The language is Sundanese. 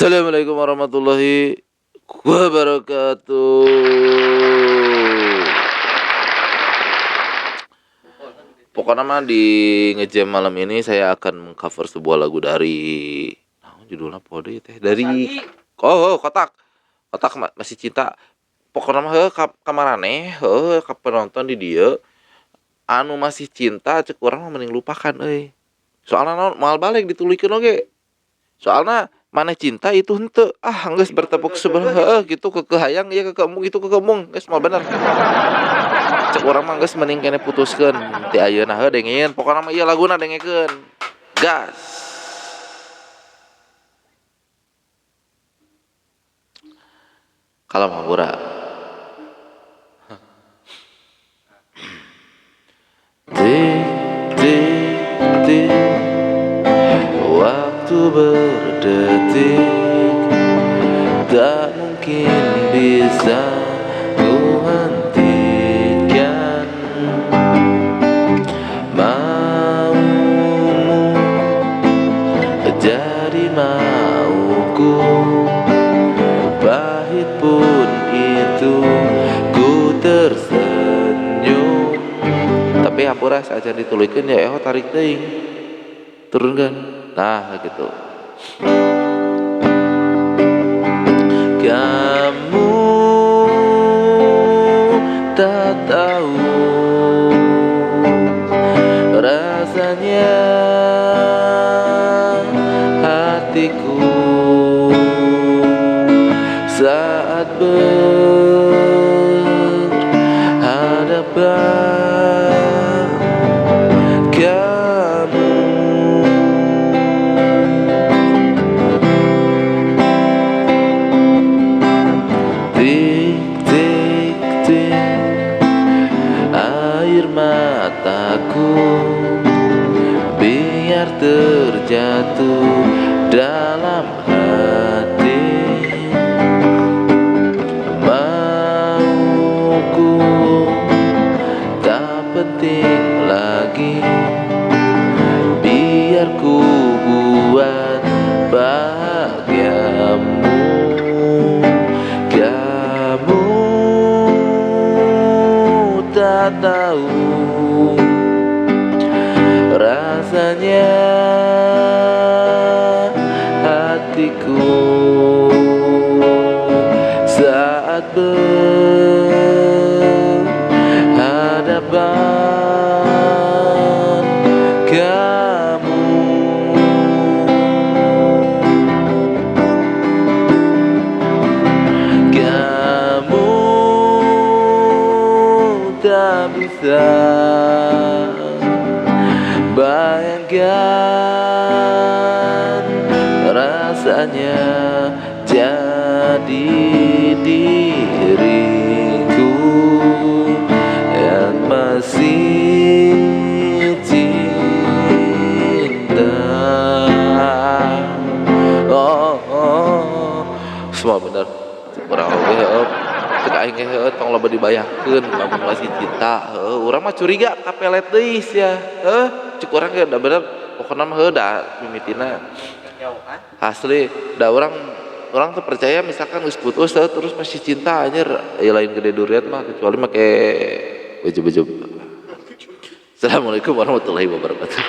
Assalamualaikum warahmatullahi wabarakatuh. Pokoknya mah di ngejam malam ini saya akan mengcover sebuah lagu dari, nah, judulnya apa deui teh? Dari oh, kotak. Kotak masih cinta. Pokoknya mah heuh ka maraneh, heuh ka penonton di dieu anu masih cinta, cek urang mah mending lupakan euy. Soalna naon, moal balik dituluykeun oge. Soalna maneh cinta itu henteu, ah geus bertepuk sebelah heuh gitu, keukeuh hayang ieu keukeuh embung itu keukeuh embung, geus moal bener. Cek urang mah geus mending keneh putuskeun ti ayeuna heuh dengeun, pokona mah ieu laguna dengekeun. Gas. Kalam hampura. Tik tik tik, waktu berdetik, tak mungkin bisa ku hentikan. Maumu jadi mauku, pahit pun itu ku tersenyum. Tapi hampura saja dituluykeun ya, tarik teuing. Turunkan. Nah, gitu. Kamu tak tahu rasanya hatiku saat berhadapan kamu. Tik tik tik, air mataku biar terjatuh dalam hati. Mauku tak penting lagi, biar ku buat bahagiamu. Kamu tak tahu rasanya hatiku saat berhadapan kamu. Kamu tak bisa bayangkan rasanya jadi diriku yang masih cinta. Oh, oh. Semua bener. Urang oge heueuh. Cek aing ge heueuh tong loba dibayangkeun lamun masih cinta. Heueuh, urang mah curiga ka pelet deui sia. Heuh, cek urang ge da bener. Pokona mah heueuh da mimitina. Asli, da urang tuh percaya misalkan geus putus terus masih cinta anjir, ya lain gede durian mah kecuali make baju-baju. Assalamualaikum warahmatullahi wabarakatuh.